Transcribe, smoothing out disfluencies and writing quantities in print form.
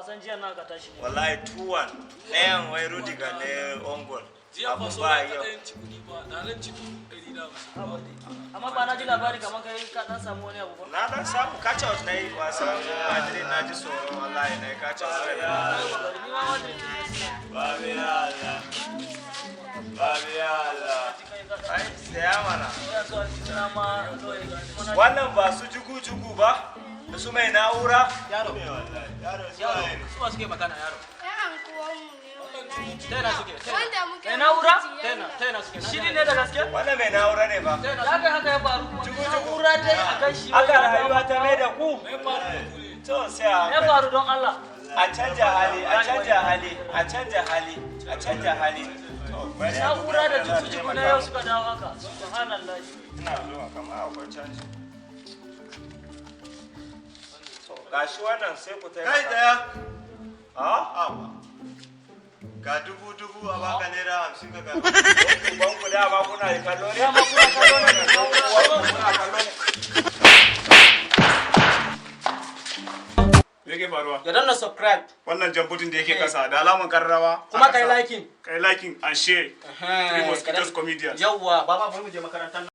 Wasan jiya na ka tashi ne. Wallahi 2-1. Ɗayan wai Rudiger ne own goal. Jiya fa Abun so ba na yau. kaɗan ci kuɗi ba, da nan ci 150,000. Amma ba na ji labari kamar kai ka dan samu wani abu ba. Na dan samu catch out na yi wasan Madrid, na ji tsoro wallahi, na yi catch out. Ni ma Madrid din ne suna. Babi Allah. Babi Allah. Ai, saya mana. Ya so aljihuna ma loye kuma na. Wannan ba su jugu-jugu ba, da su mai na'ura. Yaro. Ne wallahi. Yaro, su Yaro, waye ne? su wa suke magana, yaro? Yan anguwanmu ne wallahi. Ta yana suke? Ta yana? Wanda muke Mai na'ura? Ta yana, ta yana suke? Shi ne da gaske? Wannan mai na'ura ne ba. Ta yana Ya suke? kai haka ya faru kuma. Jugu-jugu. Na'ura dai a kan shi. Haka rayuwa ta mai da ku. Me faru da ku ne? To, sai a Ya hankali. faru don Allah. A canja hali, a canja hali, a canja hali, a canja hali. To, bari a Na'ura da duba da jugu-jugu na yau suka dawo haka. Subhanallah. Ina zuwa, kamar akwai canji. To, gashi wannan, sai ku taimaka. Kai daya. Ha? Awa. Ga dubu dubu, a baka ₦50 ka karba. Uban ku, dama kuna kallo ne? Dama kuna kallo ne da na'ura. Kuna kallo ne? Me yake faruwa? Ya danna subscribe. Wannan jan button da yake kasa da alaman karrawa. Kuma kai liking. Kai liking and share. Three Mosquitoes Comedians. Yawwa, baba, bari mu je makarantar.